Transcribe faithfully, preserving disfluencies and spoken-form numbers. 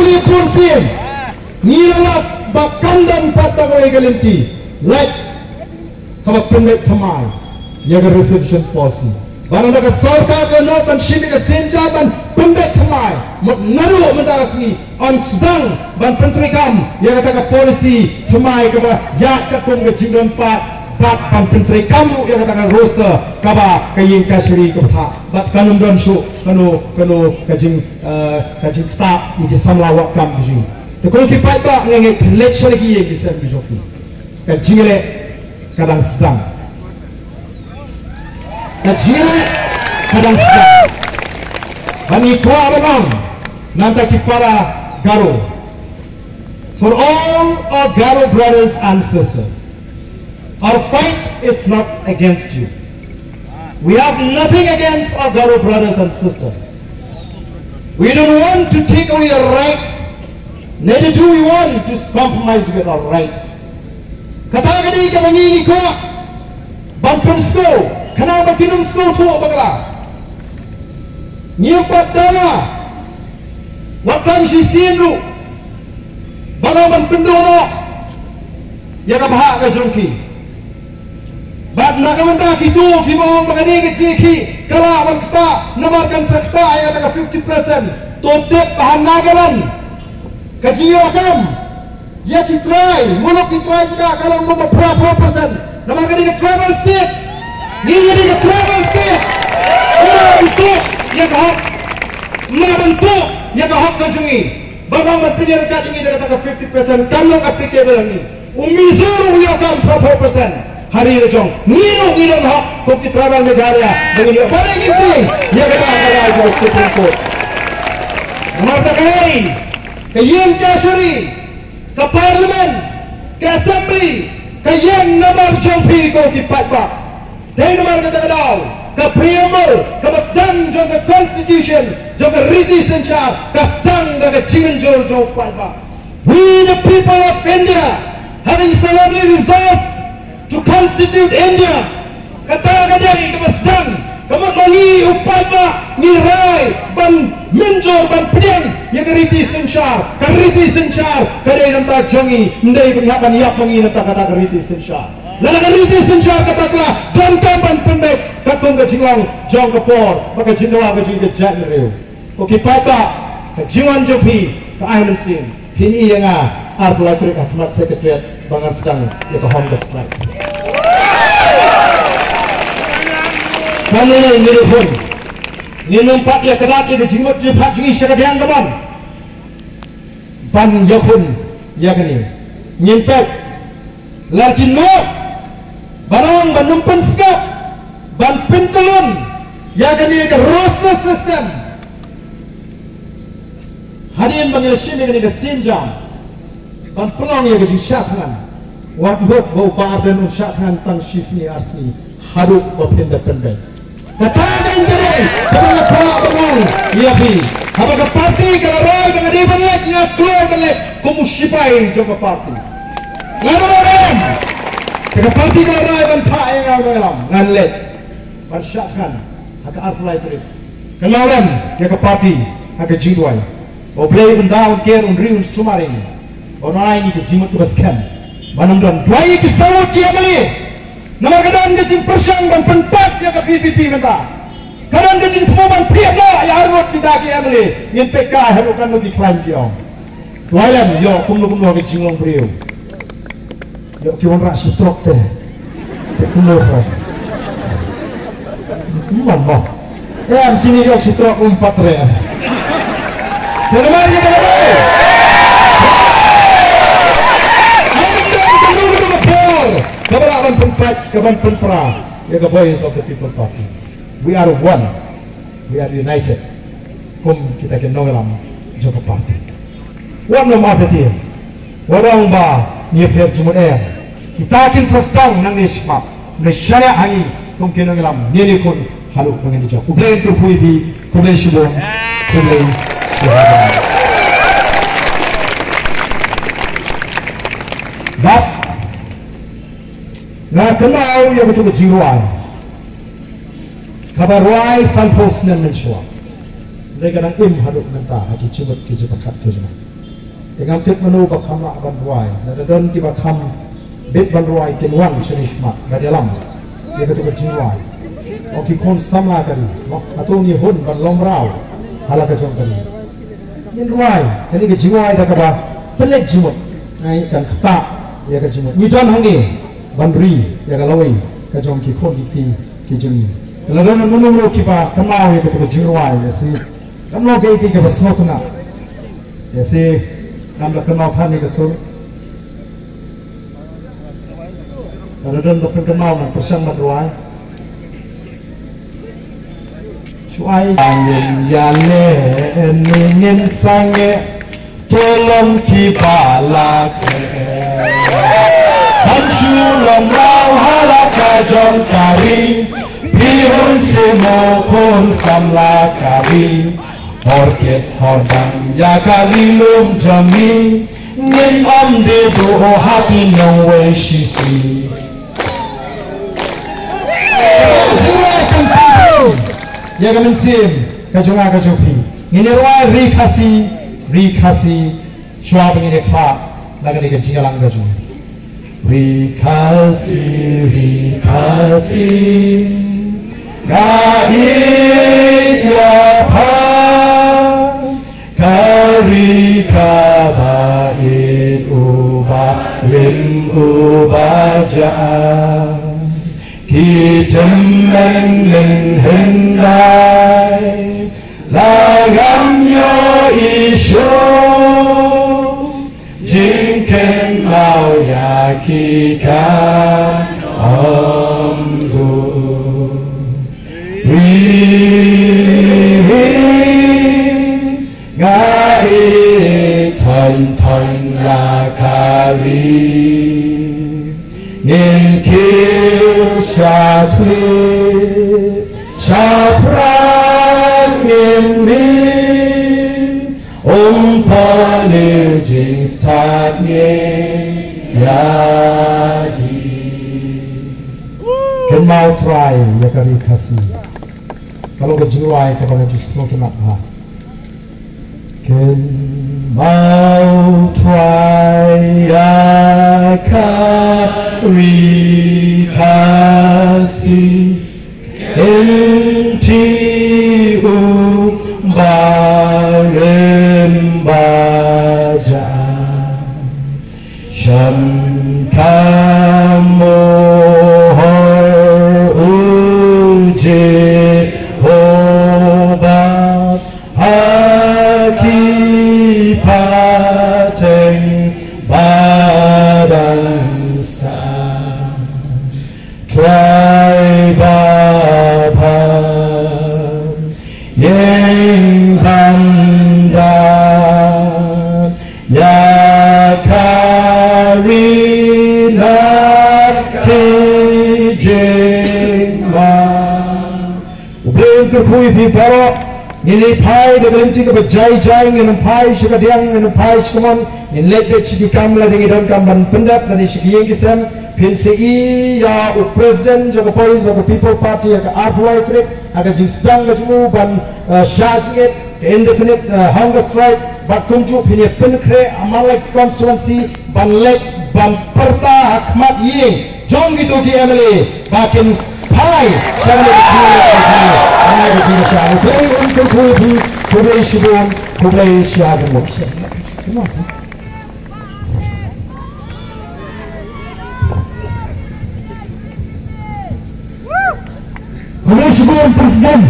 Ki bun sien ngi la lap ba kam don pat da kawei ka lynti lait kaba pynbeit thymmai ïa ka reservation policy. Ba na ka sorkar ka North ban shim ïa ka sienjam ban pynbeit thymmai. Mut naduh mynta ka sngi yn sdang ban pyntreikam ïa kata ka policy thymmai kaba ïaid katkum ka jingdon paid bad ban pyntreikam ruh ïa kata ka roster kaba ka ïing kashari ka bthah bad kan ym don shuh kano kano ka jing eh, ka jingktah ïa ki samla wad kam ki jong ngi. Te ko ki paidbah nga ngeit phin leit sha la ki ïing ki sem ki jong ki. Ka jingleh ka dang sdang. Ka jingleh ka dang sdang. Ba ngi kwah ban ong na bynta ki para Garo. For all our Garo brothers and sisters, our fight is not against you. We have nothing against our Garo brothers and sisters. We don't want to take away your rights, neither do we want to compromise with our rights. Kata ka dei kaba ngi ngi kwah ban pynsngew, khnang ba kin ym sngewthuh bakla. Ngim pat dawa wat tang shisien ruh ba nga ban pynduh noh ïa ka bhah ka jong ki. Bad na ka bynta kito kiba ong ba ka dei ka jingkhih ka lah ban ktah namar kan sa ktah ïa kata ka fifty percent. To tip ba ha Nagaland ka jingïoh kam ïa ki trai, muluk ki trai jong ka ka long kumba phra phew percent. Namar ka dei ka tribal state. Ngi ka dei ka tribal state. Ym lah ban tuh ïa ka hok. Ym lah ban tuh ïa ka hok ka jong ngi. Ba ban ban pynïaid kat ïa ngi da kata ka fifty percent kam long applicable ïa ngi. U Mizo ruh u ïoh kam phra phew percent ha ri la jong. Ngi ruh ngi don hok kum ki tribal Meghalaya ba ngin ïoh ban ïa ngi ïa kata ka rai jong ka Supreme Court. Namar kata ka dei ka ïing kashari, ka Parliament, ka Assembly, ka ïeng namar jong phi ko ki paidbah. Dei namar kata ka daw ka preamble kaba sdang jong ka Constitution jong ka riti synshar ka sdang da ka jingmynjur jong u paidbah. We the people of India having solemnly resolved to constitute India. Kata ka dei kaba sdang, ka mut ma ngi u paidbah ngi rai ban mynjur ban pdiang ïa ka riti synshar. Ka riti synshar ka dei na bynta jong ngi, ym dei ban ïap ban ïap ma ngi na bynta kata ka riti synshar. Lada ka riti synshar kata ka la donkam ban pynbeit katkum ka jinglong jong ka por bad ka jingdawa ka jong ka jaitbynriew. Ko ki paidbah, ka jingwan jong phi ka ai mynsiem. Phin ïohi ïa nga arphew lai tarik ha khmat Secretariat ba ngan sdang ïa ka hunger strike. Kumne ngin ïakhun, ngin ym pat ïa kdad ïa ka jingmut jingpyrkhat jong ngi sha ka biang ka mon ban ïakhun ïa kane. Ngin peit lada kin nud ban ong ban ym pynsngap ban pyntyllun ïa kane ka roster system. Hadien ba ngi la shim ïa kane ka sienjam ban pynlong ïa ka jingshah thngan, wat nud ba u Bah Ardent un shah thngan tang shi sngi ar sngi haduh ba phin da pynbeit. Kata ka dei kaba nga kwah ban ong ïa phi. Haba ka party ka la rai ba nga dei ban leit, nga kloi ban leit kum u sipai jong ka party. Nga la rai. Te ka party ka la rai ban phah ïa nga, nga lam, ngan leit ban shah thngan ha ka arphew lai tarik. Ka nongrim ïa ka party ha ka jingduwai. Ba U Blei un da, un ker, un ri, un sumar ïa ngi. Ba un ai ngi ka jingmut kaba skhem. Ba ngim don. Duwai ïa ki saw ngut ki M L A. Namar ka don ka jingpyrshang ban pynpait ïa ka V P P mynta. Ka don ka jingthmu ban phiah noh ïa arngut kita ki M L A. Ngin peit kai haduh katno ki khlaiñ ki ong. Duwai lem, ïoh kumno kumno ka jinglong briew. Ïoh ki wanrah shi trok te. Te kumno ka. Kumno mo. Eh, am kini ïoh shi trok um pat re. Te namar kata ka dei. Ai ym don kumno kumno ka por kaba lah ban pynpait, ka ban pynpra ïa ka Voice of the People Party. We are one. We are united. Kum kita ki nongïalam jong ka party. Wat nym artatien. Wat ong ba ngi pher jingmut em. Kita kin sa sdang nangne shakhmat. Ngi shaniah ha ngi kum ki nongïalam. Ngin ïakhun haduh ba ngin ïa jop. Khublei ïa phi, khublei shibun. Khublei shibun. Bad nga kynmaw ïa katu ka jingrwai kaba rwai sanphew snem mynshuwa. Hynrei ka dang im haduh mynta ha ki jingmut ki jingpyrkhat ka jong nga. Te ngam tip mano ba kham lah ban rwai. Lada don kiba kham bit ban rwai kin wan shane khmat ban ïalam ïa kato ka jingrwai. O ki khun samla ka ri, mo, hato ngi hun ban long mraw ha la ka jong ka ri? Ngin rwai kane ka jingrwai da kaba pynleit jingmut. Ngi kan ktah ïa ka jingmut. Ngi don hangne ban ri ïa ka lawei ka jong ki khun ki kti ki jong ngi. Lada don mano mano kiba kynmaw ïa kato ka jingrwai, ïa shi, kan long kaei kaei kaba sngewtynnat. Ïa shi, ngam da kynmaw than ïa ka sur. Lada don ba pynkynmaw, ngan pyrshang ban rwai. Shu ai. Ngin ïaleh ne ngin sangeh, to long kiba la khleh. Ban shu long mraw ha la ka jong ka ri, phi hun simo khun samla ka ri. Hor kit hor dang ïa ka ri lum jong ngi, ngin ym die duh ha ki nongwei shisha. Ïa ka mynsiem ka jong nga ka jong phi, ngin ïa rwai Ri Khasi, Ri Khasi, shuwa ba ngin ïa khlad na kane ka jingïalang ka jong ngi. Ri Khasi, Ri Khasi, nga ïeit ïa pha, ka ri kaba ïeit, uba rim uba jah. Ki tymmen mynhyndai la ngam ïohi shuh, jingkynmaw ïa ki kan ym duh. Ri, ri, nga ïeit thaiñ thaiñ ïa ka ri. Ngin kiew sha khlieh sha phran, ngin mih, um pynlong jingstad ngi ïa ki. Kynmaw Trai ïa ka Ri Khasi. Ka long ka jingrwai kaba nga ju sngewtynnat bha. Kynmaw Trai ïa ka Ri Khasi, kynti u ba rim ba jah. Shem ka mohor, u Jehobah, ha ki pateng ba dang sah. Trai babha, ïeng ban da ïa ka ri na ki jingma. U Blei un kyrkhu ïa phi baroh. Ngin ïa phai da ka lynti kaba jai jai, ngin ym phai sha kadiang, ngin ym phai sha kamon, ngin leit beit sha ki kam lada ngi donkam ban pyndep lane sha ki ïing ki sem. Phin sa ïohi ïa u President jong ka Voice of the People Party ha ka arphew lai tarik, ha ka jingsdang ka jong u ban, eh, shah jingit, ka indefinite, eh, hunger strike, bad kumjuh phin ïa pynkhreh ha man la ki constituency ban leit ban pyrta ha khmat ïing jong kito ki M L A ba kin phai sha kane ka jingïalang. Khublei shibun, khublei shibun, khublei shibun. Khublei shibun President.